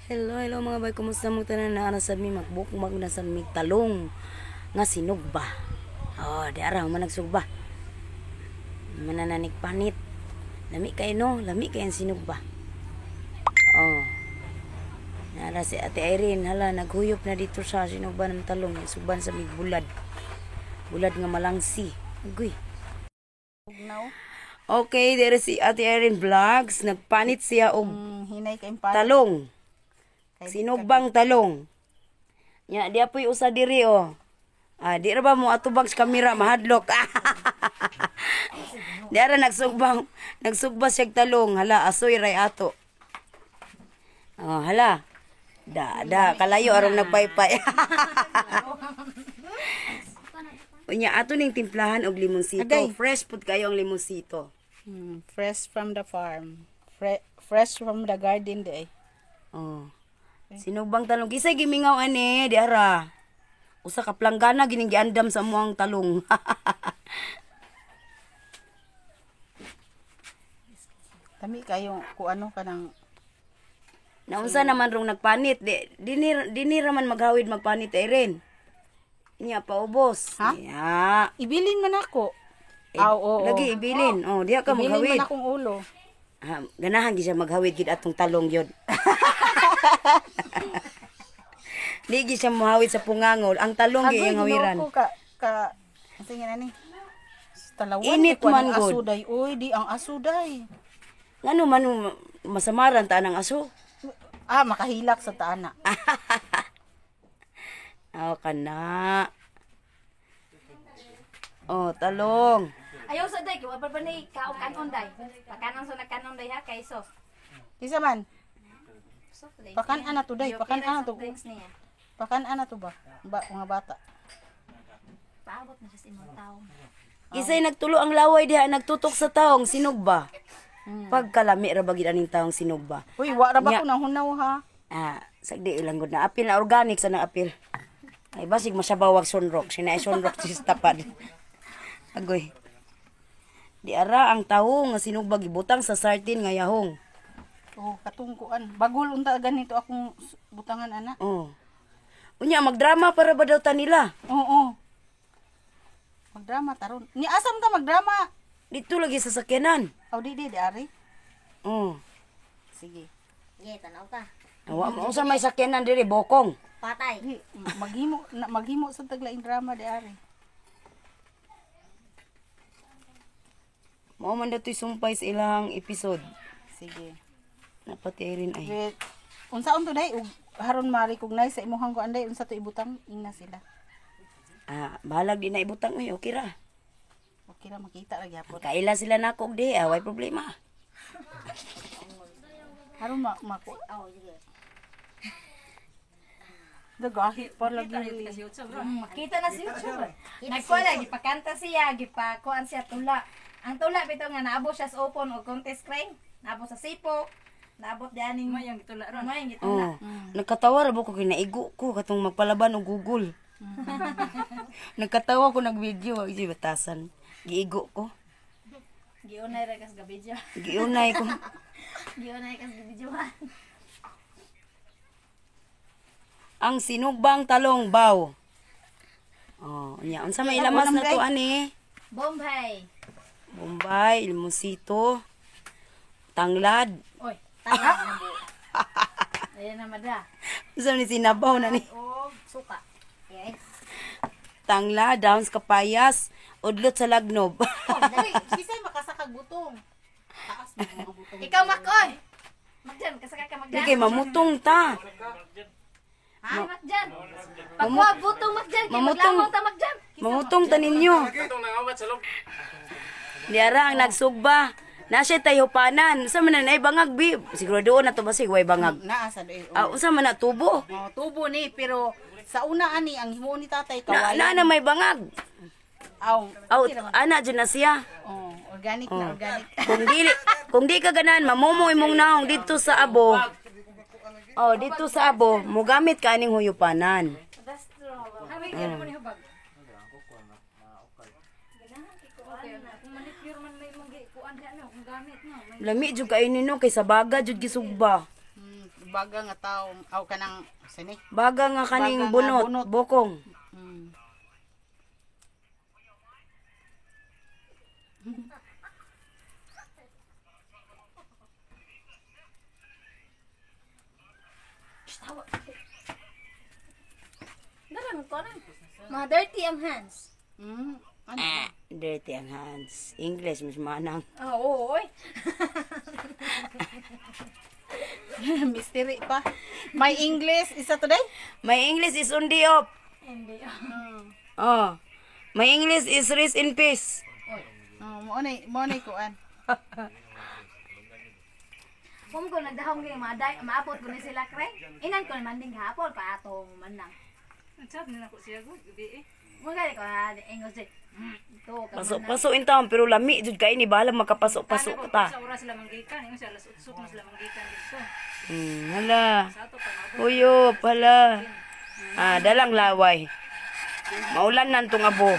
Hello, hello mga bay, kumusta mo tanan na sa mi magbukmag na sa mi talong nga sinugba. Oh, di ara man nagsugba. Manananig panit. Lami kay no, lami kay ang sinugba. Oh. Nara si Ate Irene, hala naghuyop na dito sa sinugba ng talong, sugban sa mig bulad. Bulad nga malangsi. Agoy. Ugnaw. Okay, there si Ate Irene Vlogs, nagpanit siya og Hinay kay pa. Talong. Sinugbang talong. Nya, di apoy usa diri oh. Ah, di ra ba mo atubang sa kamera mahadlok. Di ara nagsugbang, nagsugba siyag talong, hala asoy ray ato. Oh, hala. Da da kalayo arong nagpaypay. Unya ato ning timplahan og limonsito. Agay. Fresh pud kayo ang limonsito. Fresh from the farm. Fresh from the garden day. Oh. Sinugbang talong kisay gimingaw ani di ara. Usa ka planggana gining giandam sa muang talong. Tami kayo ku ano kanang Naunsa naman rong nagpanit di dinir dinira man maghawid magpanit Erin. Nya paubos. Ha? Ya. Ibilin man ako. Eh, Aw, oo. Lagi ibilin. Oh, diha ka Ibilin maghawid. man akong ulo. Ah, ganahan gi siya maghawid gid atong talong yun. Di gi siya mohawid sa pungangol. Ang talong gi Agoy, iyang hawiran. Ginoo ko ka ka sige na ni. Talawan Init ko man ang gud. aso day. Uy, di ang aso day. Ngano man masamaran ta ang aso? Ah, makahilak sa taana. Oh, kana. Oh, talong. Ayaw sa day, kay wa pa ba ni kaon kanon day. Pakanon sa nakanon day ha kay sauce. Isa man, Soft day. Pakan ana to day, pakan ana to. Soft drinks niya. Pakan ana to ba? Ba mga bata. Paabot na siya sa imong tawo. Isay nagtulo ang laway diha nagtutok sa taong sinugba. Pagkalami ra ba gid aning taong sinugba. Uy, wa ra ba Nya. ko nang hunaw ha? Ah, sagdi ilang gud na apil na organic sa nang apil. Ay basig masabawag sunrock, sinaay sunrock si tapad. Agoy. Di ara ang tawo nga sinugba gibutang sa sartin nga yahong. Oh, katungkuan. Bagol unta ganito akong butangan ana. Oh. Unya magdrama para ba daw ta nila? Oo. Magdrama taron. Ni asam ta magdrama. Dito lagi sa sakyanan. Aw di di di ari. Oh. Sige. Sige, tanaw ka. Wa mo unsa may sakyanan diri bokong. Patay. Di maghimo na, maghimo sa taglaing drama di ari. Mao man datoy sumpay sa ilang episode. Sige. Napati rin ay. Wait. Unsaon to day ug haron ma-recognize sa imong kuan day unsa to ibutang ingna sila. Ah, bahalag di na ibutang oy, okay ra. Okay ra makita ra gyapon. Kaila sila nako og di, ah, way problema. Haron ma mako. Oh, sige. Dagahi pa lagi. Makita na si YouTube. Nagkuan na gipakanta siya, gipakuan siya tula. Ang tula bitaw nga naabot siya sa open o contest crane, naabot sa sipo, naabot di aning mayang gitula ron. Mayang gitula. Oh, nagkatawa ra ba ko kay naigo ko katong magpalaban og Google. Nagkatawa ko nag-video, ay batasan. Giigo ko. Giunay ra kas gabidyo. Giunay ko. Giunay kas gabidyohan. Ang sinugbang talong baw. Oh, unya unsa may ilamas na to ani? Bombay. Bombay, limonsito, tanglad. Oy, tama na bu. Ayan na mada. Unsa ni sinabaw na ni? Og Suka. Okay. Tanglad, downs kapayas, udlot sa lagnob. Uy, kisay makasakag butong. Taas mo mga butong. Ikaw makoy. Magjan, kasaka ka Di magjan. kay mamutong ta. Ay, magjan. Pagwa butong magjan, kay Mamutong. maglamon ta magjan. Mamutong ta ninyo. Di ara ang nagsugba. Na siya tayo panan. Unsa man na ay bangag bi? Siguro doon na to basig way bangag. Naa sa day. Ah, unsa man na tubo? Oh, tubo ni pero sa una ani ang himuon ni tatay Na, kawayan. na, na may bangag. Aw, Aw, okay ra man. ana dyan na siya. Oh, organic na organic. Kung dili ka ganan, mamomo imong naong dito sa abo. Oh, dito sa abo, mugamit ka aning huyupanan. Habi kaya mo ni hubag. Lami jud kay nino kay sa baga jud gisugba. Baga nga tao aw kanang sini. Baga nga kaning Baga nga bunot, bunot. Bokong. Dara ko na. Mga dirty ang hands. Ano? Dirty ang hands. English, mas manang. Oo, oy. Mystery pa. My English isa today? My English is on the up. Hindi. Oh. My English is rest in peace. Oh, mo na kuan. Kung ko nagdahom kay maday, maabot ko ni sila kre. Inan ko naman din gahapon pa atong man lang. Chat na ko siya gud, di eh. Mo gani ko ha, ingos di. To ka Paso paso in taon pero lami jud kay ni bahala makapaso-paso ta. Sa oras sila manggikan, ingon siya alas 8 na sila manggikan dito. Hala. Sa ato pa maabot. Uyop, hala. Ah, dalang laway. Maulan nan tong abo.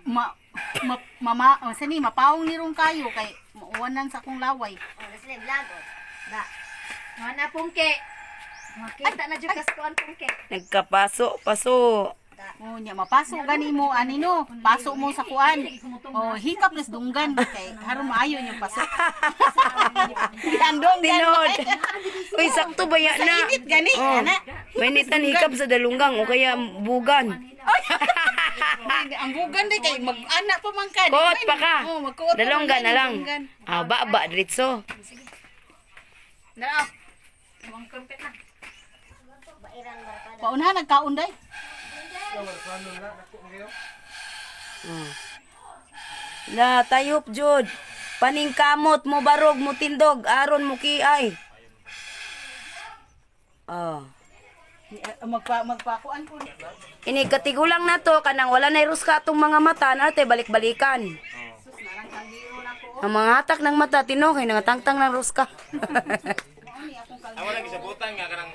Ma, ma mama oh, sini mapaong ni rong kayo kay mauwanan sa akong laway. Oh, nasa vlog oh. Da. Mga na pungke. Makita na jud kas kuan pungke. Nagkapaso, paso. Oh, nya mapaso gani mo ani no. Paso mo sa kuan. Oh, hikap nas dunggan kay haron maayo yung paso. Andong Tinod. Uy, sakto ba yan na? Sa init gani, Oh. ana. Mainitan hikap sa dalunggang o kaya bugan. Ang bugan di kay mag-ana pa man ka. di Kuot man. pa ka. Oh, magkuot pa Dalonggan man na lang. dunggan. Ah, ba ba diretso. Dara. Mga krumpet na. Bairan barkada. Paunahan nagkaon day. La tayop jud. Paningkamot mo barog mo tindog aron mo kiay. Oh. Magpa magpakuan ko. Ini katigulang na to kanang wala na ruska atong mga mata na te balik-balikan. Sus narang kaldero na ko. Ang mga hatak ng mata tino kay nangatangtang ng ruska. Mao ni akong kaldero. Wala gisabutan nga kanang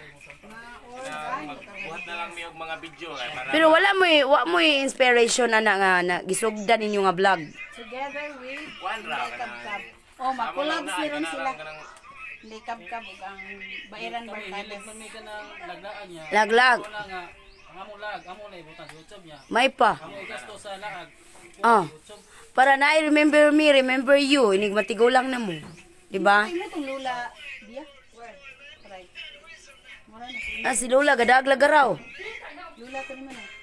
magbuhat na lang mi og mga video kay para Pero wala mo wa mo inspiration ana nga na gisugdan ninyo nga vlog. Together with kuan ra Inday kanang Kabkab. Oh, makulabs ni ron sila. Kanang Inday Kabkab ug ang Bairan Barkadas. May ka ng laglaan niya. Laglag. Wala nga, ang among lag, amo na ibutang sa YouTube niya. May pa. Amo gasto sa laag. Ah. YouTube. Para na I remember me, remember you. Inig matigulang na mo. Di ba? Ay mo tong lula biya. Right. Mura na si Ah, si Lola gadaglag raw. Lula ko naman ah.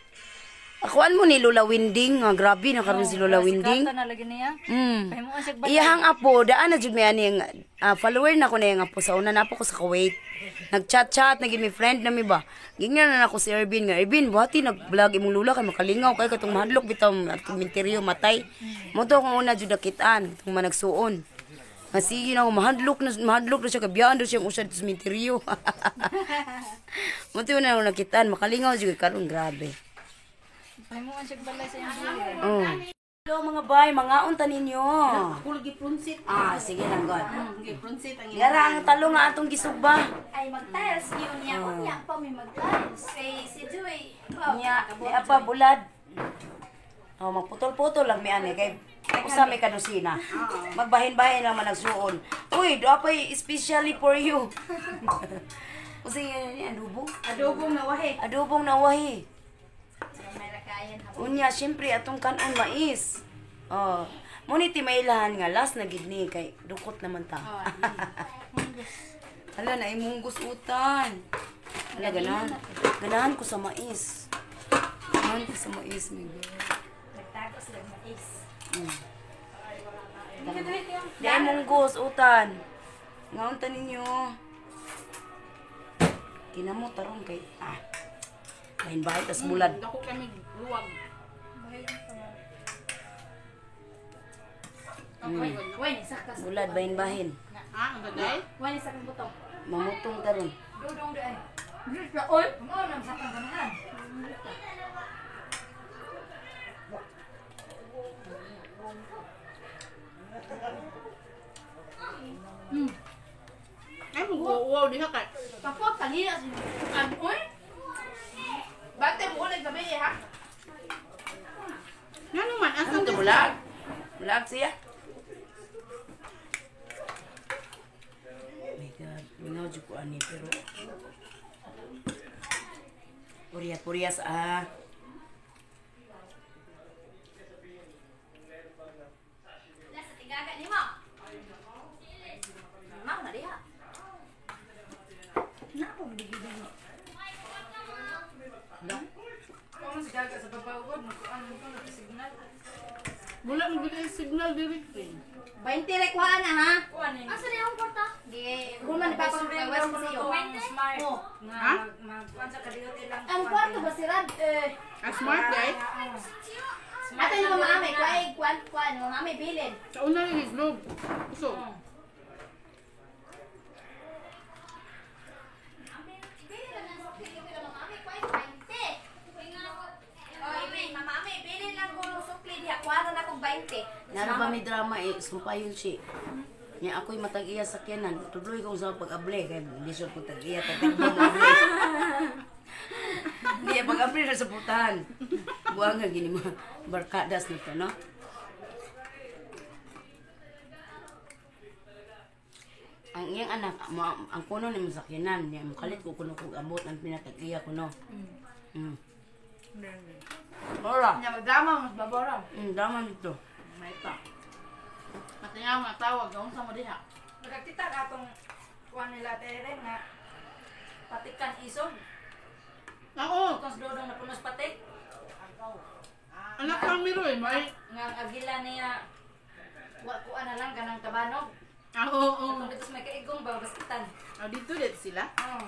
Akuan mo ni Lola Winding, nga grabe na karon si Lola Winding. Kanta na lagi niya. Pahimuon siya balay. Iyahang apo, daan na jud may ani ang follower na ko na yung apo sa una na apo ko sa Kuwait. Nag-chat-chat, naging may friend na mi ba. Gingnan na nako si Ervin nga, Ervin, buhati nag-vlog imong lula kay makalingaw kay katong mahadlok bitaw atong minteryo matay. Mo to akong una jud nakitaan, katong managsuon. Nga sige na ako, mahadlok na siya, kabiyaan daw siyang usad sa minteryo. Mo to na ako nakitaan, makalingaw jud karon grabe. Pahimuon siya balay sa iyang buhay. Oh. Hello mga bay, mga unta ninyo. Ako lagi prunsit. Ah, sige lang god. Lagi prunsit ang Yara ang talo nga atong gisugba. Ay mag-tiles yun niya. Unya pa may mag-tiles. Kay si Joy. Oh, Nya, di apa bulad. Oh, magputol-putol lang mi ani kay usa may kadusina. Magbahin-bahin lang man nagsuon. Uy, do apay especially for you. Usa yan ni adobo. Adobong nawahi. Adobong nawahi. May rakayan ha. Unya, syempre atong kanon mais. Oh, mo ni timailahan nga last na gid ni kay dukot naman ta. Hala na imunggos utan. Hala ganahan. Ganahan ko sa mais. Ganahan ko sa mais, my God. Nagtago sila ng mais. Di ay munggos utan. Ngaon ta ninyo. Kinamo taron kay ah. Bahin-bahin tas bulad. Dako kami luwag. Uy, ni sakas. Bulad bahin-bahin. Ah, ang gaday. Uy, ni sakas butong. Mamutong taron. Dudong di ay. Oy, mao nang sakang ganahan. Ay, wow, diha ka. Kapwa kanina si an oy. Bate mo ulit gabi ha. Ngano man Ano asan to bulag? Bulag siya. My God, Nalingaw jud ko ani pero Puriya puriyas ah. Nasa tigaga ni mo. Mao na diha. Na po gidi. Kung si Gaga sa babawod, magkuan mo ko signal. Wala mo gid signal diri. 20 rek kuhaan na ha. Kuan ni. Asa na yung kwarta? Gi, human ni papa kay wes siyo. Smart. Oh. Nga Ha? magkuan sa kadiyot ilang. Ang kwarto ba si Rad? Eh, Ah, smart guy. ato yung mama ame, kuay kuan kuan, mama ame bilin. Sa una rin globe. Uso. Naro ba may drama eh, sumpayon siya. Nya ako'y matag-iya sa sakyanan. Tuloy ko sa pag-able kay lisod ko tag-iya tag mo able. Hindi pag-able na sa putahan. Buang nga gini mga barkadas nito, no? Ang iyang anak, ang kuno ni mo sakyanan, niya makalit ko kuno kog abot ang pinatag-iya ko no. Ora. Nya magdrama mas babora. Drama nito. May pa. Matingaw nga tawag unsa mo diha. Nakakita ka atong kuan nila tere nga patikan isog. Ako, Atong sa dodong na punos patik. anak kang miroy, may. Nga ang agila niya wa kuan na lang kanang tabanog. Ah, oo, oo. Atong dito sa may kaigong ba baskitan. Ah, dito dito sila. Oh.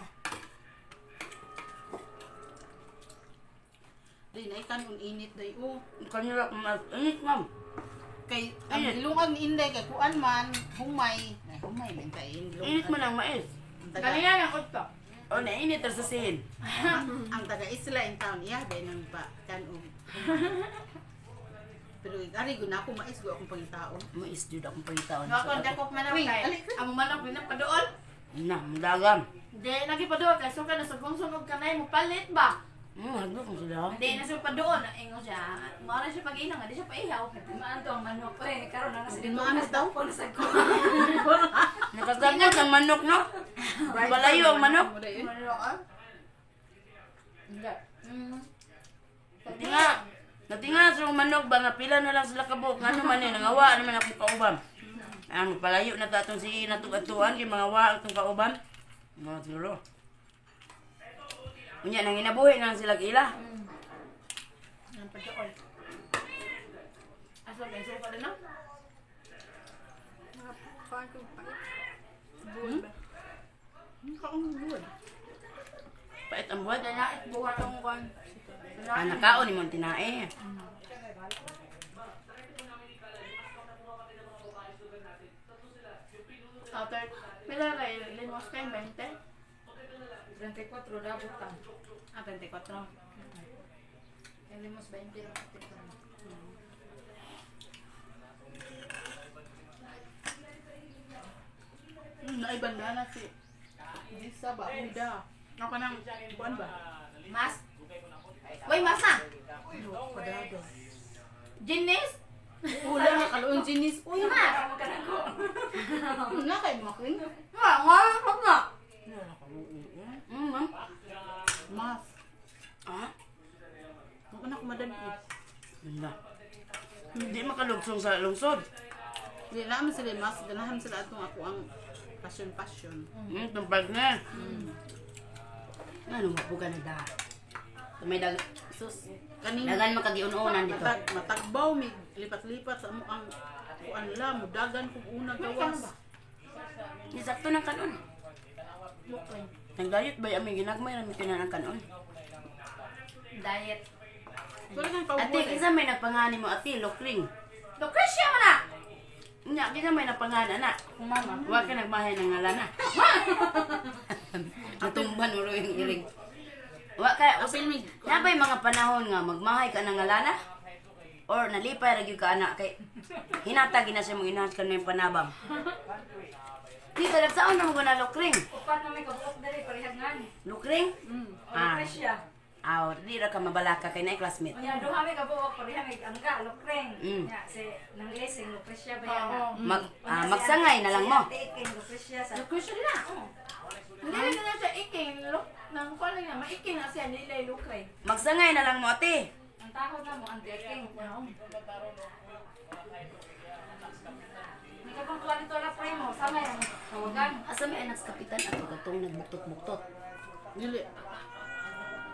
Di na ikan un init day o. Kanila, init ma'am. Kay ang Init. ilungan ni Inday kay kuan man humay. Ay humay man kay ilungan. Init man ang mais. Ang taga, ang utto. O, nainit ra sa sin. ang taga isla in town iya bay nang pa kan og. Pero ari gud na ako mais gud akong pangitaon. Mais jud akong pangitaon. Ako dakop man Uy, kay. alik. Amo manok pinapadool. Na, mudagam. Di lagi padool kay suka na sugong-sugong kanay mo palit ba. Hadlok mo sila. Di na siya padool ingon siya. Mao na siya pag-inang, di siya paihaw. Maan to ang manok eh karon na nasa Di maanas daw. Punos ako. Nakasabot ang manok, no? Balayo ang manok. Natinga. Natinga sa manok ba nga pila na lang sila kabuok. Ngano man eh, nangawa naman akong kauban. Ang palayo na ta atong sige natugatuan kay mga wa atong kauban. Mga siguro. Unya nang inabuhi na lang sila ila. Ang padool. Asa kay suka din no? Kaon buwan. Pait ang buhat. Nait buhat ang kuan. Ah, nakaon ni mong tinae. After pila kay limos kay 20. 34 dabot ta. Ah, 24. Limos 20 lang patikan. Naibanda na si Disa ba? Uda. Ako nang kuan ba? Mas. Uy, mas na. Padado. Jinis? Wala na kaluon jinis. Uy, Ma. na kay makin. Nga, nga, nga. Ma'am. Mas. Ah? Ako na kumadan. Wala. Hindi makalugsong sa lungsod. Di na man sila mas ganahan sila atong ako ang passion passion. Itong partner. Ano mo ka na da? May dag Sus kaning dagan makagiun-unan dito. matagbaw mig lipat-lipat sa amo ang kuan la mudagan kung una gawas. Ni sakto ng kanon. Nang diet ba aming ginagmay ra mi kinan ang kanon. Diet. Wala kang Ate, paubo. kinsa may nagpangani mo ate, lokring. Lucretia man na. Nya, kinsa may nagpangan ana? Mama. Wa ka nagmahay ng ngalan na. Natumban mo yung iring. Wa ka Apil mig Nabay mga panahon nga magmahay ka ng ngalana? Or nalipay ra gyud ka ana kay hinatag gina siya mong inahan ka yung panabang. Dito nagsaon na mo na lukring. Upat na may kabuok diri parehangan. Lukring? O Ah. Lucretia. Aw, di ra ka mabalaka kay na classmate. Unya duha may kabuok pareha may angga Lucreng. Mm. Nya si nanglising Lucretia ba yan? Mag, magsangay na lang mo. King Lucretia sa Lucretia din na. Oh. Hindi lang na siya iking. Look, nang kuwan lang na, maiking na siya, hindi lang lukray. Magsangay na lang mo ate. Ang takot na mo, ang iking. Hindi ka pang kuwan nito na frame mo, sama yan. Tawagan. Asa may anak sa kapitan ato katong nagbuktot-buktot. Dili.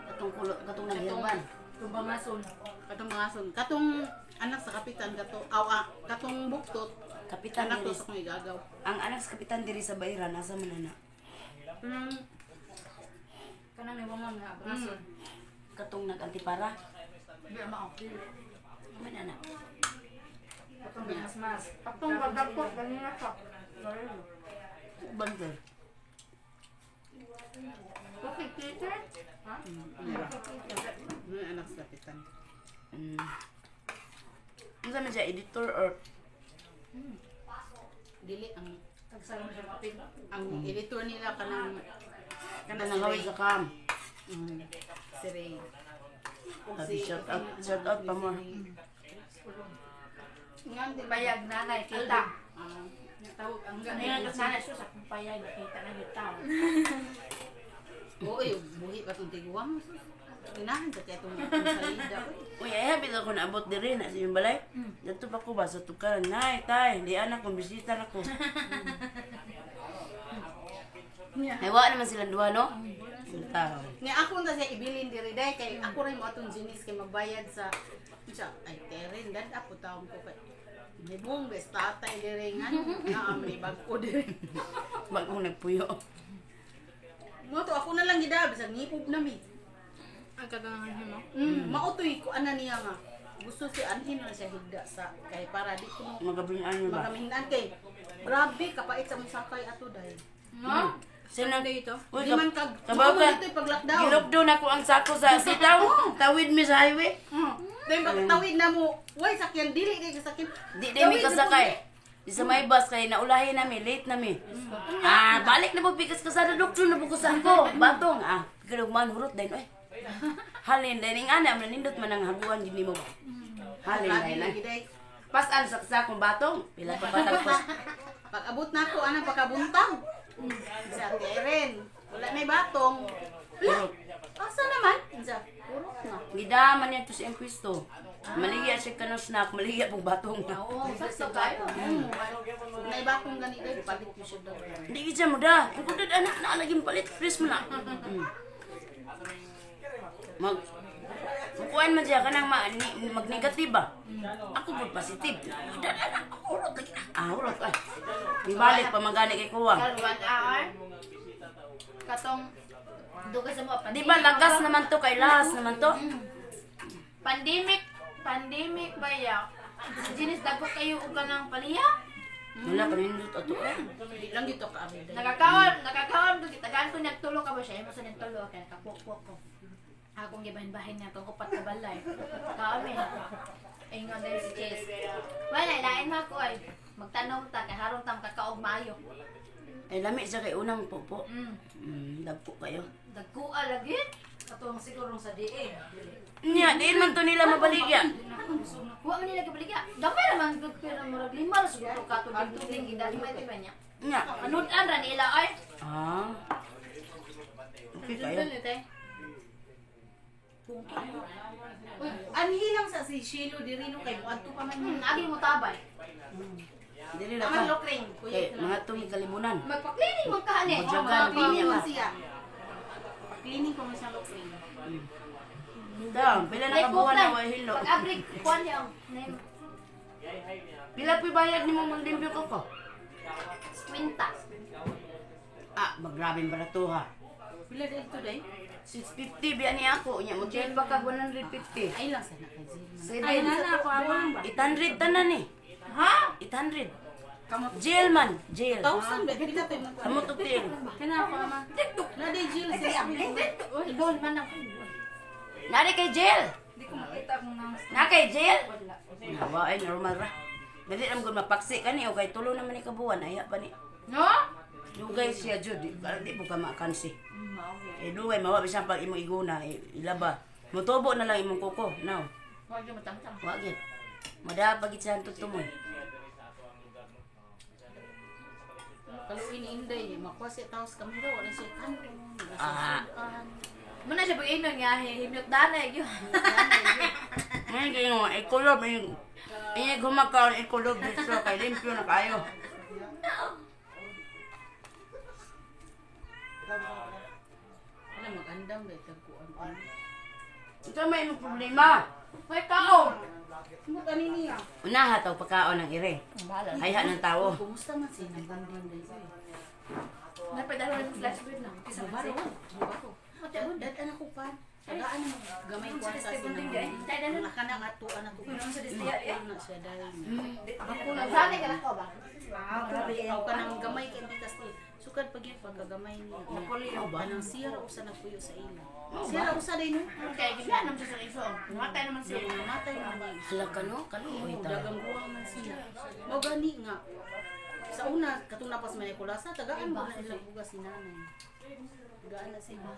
Katong kulot, katong naghirban. Katong bangason. Katong bangason. Katong anak sa kapitan kato aw ah, katong buktot. Kapitan Anak to diri. sa kong igagaw. Ang anak sa kapitan diri sa Bayran asa man na? Kanang ni Wangam na, bangason. Katong nag-antipara. Hindi, mao. Man ana. Katong mas-mas. Katong bagdakot, ganina ka. Bantay. Okay, teacher? Ha? May anak sa kapitan. Unsa man siya, editor or Dili ang Tagsalam siya kapit. ang editor nila kanang kanang nangaway sa cam. Si Ray. Ug Sabi, shout out pa mo. Ngan di ba? Payag nanay, kita. Ah, tawag ang Ngayon, kas nanay, sus, akong payag, nakita na kita. Oo, eh, buhi pa tong tiguang. Ginahan sa kaya itong salida. Uy, ay habi ako naabot diri na sa inyong balay. Dito pa ko ba sa tukaran. Nay, tay, di anak ko bisita na ko. Ay, wa naman silang duha, no? Ang tao. Nga ako na siya ibilin diri day kay ako rin mo atong jinis kay magbayad sa sa ay teren dad ako taong ko kay Nibong bes tatay diri nga naa may bag-o diri. Bagong nagpuyo. Mo to ako na lang gida bisag ngipog na mi. Ang katangahan mo? Mautoy ko ana niya nga. Gusto si anhin na siya higda sa kay para di ko Magabihan mo ba? makamihinan kay grabe kapait sa musakay ato dahil. No? Sino? dito? Uy, Di man kag kabaw mao ka. man dito'y pag-lockdown. Gilockdown ako ang sako sa sitaw. Tawid mi sa highway. Dahil pagtawid na mo, way sakyan dili kay sakyan. Di di mi kasakay. Di sa may bus kay naulahi nami, late nami. Ah, balik na po bigas kasada doktor na po ko sa ako. Batong ah, kilog man hurot dayon oy. Halin dayon ing ana man nindot man ang haguan gid nimo ba. Halin Grabe dayon. lagi day. Pasan sa sakong batong, pila pa patagpos. Pag abot na ako anang pagkabuntag. Sa teren, wala may batong. Wala. Asa naman? Sa purok na. Gidaman niya to sa iyang pwesto. Maligya siya kanang snack, maligya pong batong. Oo, Sakto kayo. May batong gani day, palit mo siya daw. Hindi gid siya mo da. Ang kudod anak na lagi palit fresh mo na. Mag Kuan man siya kanang ma, ni, mag-negative ba? Ako pud positive. Da na na urot lagi na. Ah, urot ay. Ibalik pa man gani kay kuwang. Kal 1 hour. Katong dugay sa mga Di ba lagas naman to kay lahas naman to? Pandemic, pandemic ba ya? Sa Ginis dagko kayo og kanang paliya. Wala kanindot ato eh. Di lang dito ka abi day. Nakakaon, nakakaon ko gitagaan ko nagtulo ka ba siya? Imo sa nagtulo kay nakapukpok ko. Akong gibahin-bahin niya akong upat ka balay. Kaon mi. Ingon dahil si Chase. Wala, lain ma ko ay magtanom ta kay haron ta makakaog maayo. Ay lami siya kay unang popo. Dagko kayo. Dagko lagi. Katong siguro sa diin. Nya, diin man to nila mabaligya. Wa man nila gabaligya. Gamay ra man gud pero murag lima ra siguro ka tubig tubig gidali man di ba niya. Nya. Anudan ra nila ay. Ah. Okay kayo. Uy, anhi lang sa si Shilo diri no kay muadto pa man. Agi mo tabay. Dili ra Taman ka. lokring, kuya. Kay mga tumi kalibunan. Magpa-cleaning man ka ani. Magjagan, Cleaning niya man ka. siya. Cleaning ko man siya lokring. Dam, pila na kabuhan na way hilo. Pag abrik kuan niya ang name Pila po'y bayad nimo manglimpyo ko ko? Squinta. Ah, magrabing barato ha. Pila dito day? 650 biya niya ako. Unya mo jail pa kag 150. Ay lang sana kay Zil. Seven. Nana ako ama. 800 tanan eh. Ha? 800. Kamot Jail man, jail. 1000 ba pila tayo mo. Kamot og jail. Kana ako ama. Na day Jill sa Doon man ang Nari kay jail. Hindi ko makita kung nang Na kay jail. Nawa ay normal ra. Dali ra gud mapaksi kani o kay tulo naman ni kabuan aya pa ni. No? Dugay siya jud, di parang di po ka maakansi. Eh dugay mawa bisan pag imong iguna eh, ilaba. Motubo na lang imong kuko, now. Wag mo tamtam. Wa gyud. Madapag gid sa tutumon. Kaluin ni Inday, makuha siya taos kami daw, wala siya kanon. Ah. Muna siya pag-inon nga, himyot danay yun. Ngayon kayo, ikulob. Inig humakaon, ikulob dito. Kay limpyo na kayo. Wala magandang ba tagkuan. Ito may imong problema. May kaon! Mo kani niya. Unaha taw pagkaon ng ire. Hayha ng tao. Kumusta man siya nang banding day sa'yo? Napadalo ng flash bread na. Kisa Baro, baro. Dad anak ko pa. Tagaan mo gamay ko sa sinang. Mga kanang ato anak ko. Na siya dahil. Sali ka na ko ba? Aw kanang gamay kay di kasi sukad pag yun pagkagamay niya. Napuliyo ba nang siya ra usa nagpuyo sa ila. Siya ra usa day no. Kaya gila naman siya sa iso. Namatay naman siya. Namatay man. Hala ka no, kaluoy Oo, ta. dagang guwang man siya. Mao gani nga. Sa una, katong napas man kulasa, tagaan mo na ilang bugas ni nanay. Tagaan na siya.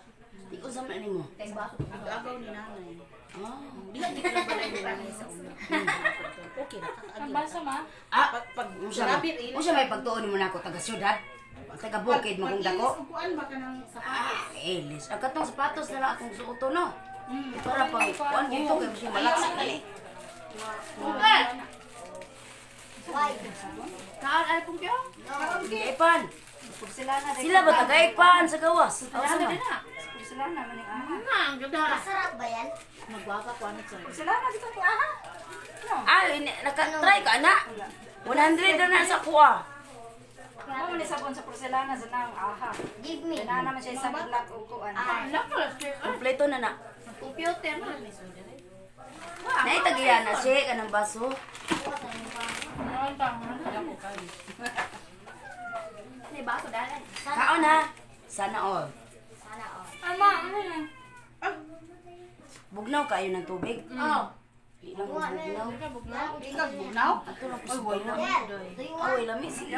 Di ko sa man nimo. Agaw ni nanay. Ah. Di ka di balay ni nanay sa una. Okay ra Ang basa ma. Ah, Pag pag unsa may, grabe ila. unsa may pagtuon nimo nako taga syudad? Taga bukid mo kung dako. Pag kuan ba ka ng sapatos? Ah, Elis, ang katong sapatos na lang akong suoto no. Para pag kuan dito kay bisag malaksa kali. Kaon ay kung kyo. Ipan. Porcelana. Sila ba taga ipan sa gawas? Aw sa man. Porcelana man yung aha. Na, ang ganda. Masarap ba yan? Magwapa ko ano siya. Porcelana dito ang aha. Ah, naka-try ka na. 100 na na sa kuha. Mo man sabon sa porcelana sa nang aha. Give me. Dana naman siya isang black o kuan. Kompleto na na. Computer na. Naitagiya na siya kanang baso. May baso dalan. Kaon ha. Sana all. Sana all. Ama, ano na? Bugnaw kayo ng tubig. Oh. Di lang ko bugnaw. Ikaw bugnaw? Ato lang ko sa bugnaw. Do you want? Oy, lami sige.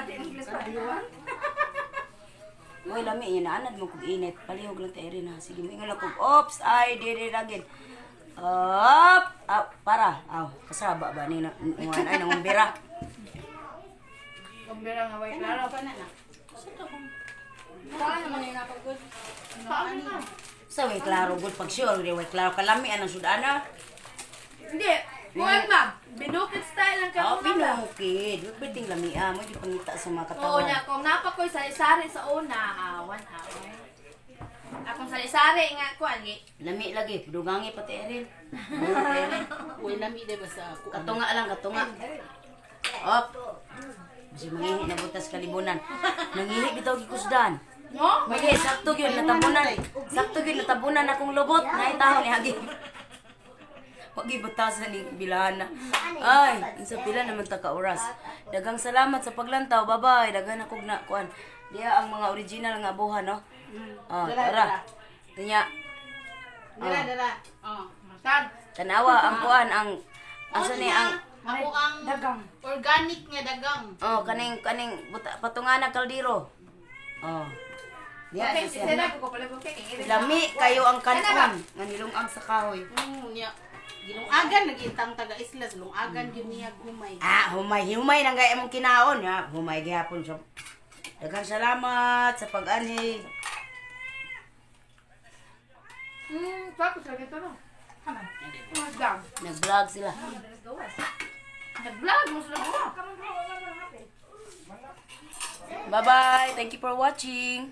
Oy, lami yan anad mo kog init. Palihog lang tayo rin ha. Sige, moingon lang kog ops ay diri lagin. Up, up para. Aw, kasaba ba ni nguan ay nangumbira. Kumbira nga way klaro. Pa na na. Saan naman yung napagod? Saan na? Sa way klaro gud pag sure di way klaro kalami anang sudana. Hindi. Kuan ba? Binukid style ang Aw, karon. binukid. Wag biting lami ah, mo di pangita sa mga Oo katawan. niya, kung napakoy sari-sari sa una, awan, away. Akong sari-sari nga, kuan, gi. Lami lagi, dugangi pati erin. Uy, lami di ba sa kuan? Katunga lang, katunga. Op. Kasi mangihi na butas kalibunan. Nangihi bitaw gikusdan. No? Magi, sakto gyud natabunan. Sakto gyud natabunan akong lobot. Naitahon ni Hagi. Wag ibutasan ni bilana. Ay, unsa pila naman ta ka oras. Daghang salamat sa paglantaw. Bye-bye. Daghan akong na kuan. Diha ang mga original nga buhan, no? Ah, tara. Tinya, Dala, dala. Oh. Matag. tanawa ang kuan ang asa ni ang Ako ang Dagang. organic nga dagang. oh kaning kaning buta, patungana kaldero. Oh. Diha Okay, siya. si Sena, ko pala ko kay. Lami kayo ang kanon nga nilungag sa kahoy. Niya. Gilungagan nagintang taga islas, lungagan gyud niya humay. Ah, humay, humay nang gaya mong kinaon ha. Humay gihapon siya. Daghang salamat sa pag-anhi. Tapos lagi ito no. Nag-vlog. Nag-vlog sila. Nag-vlog mo sila buha. Bye-bye. Thank you for watching.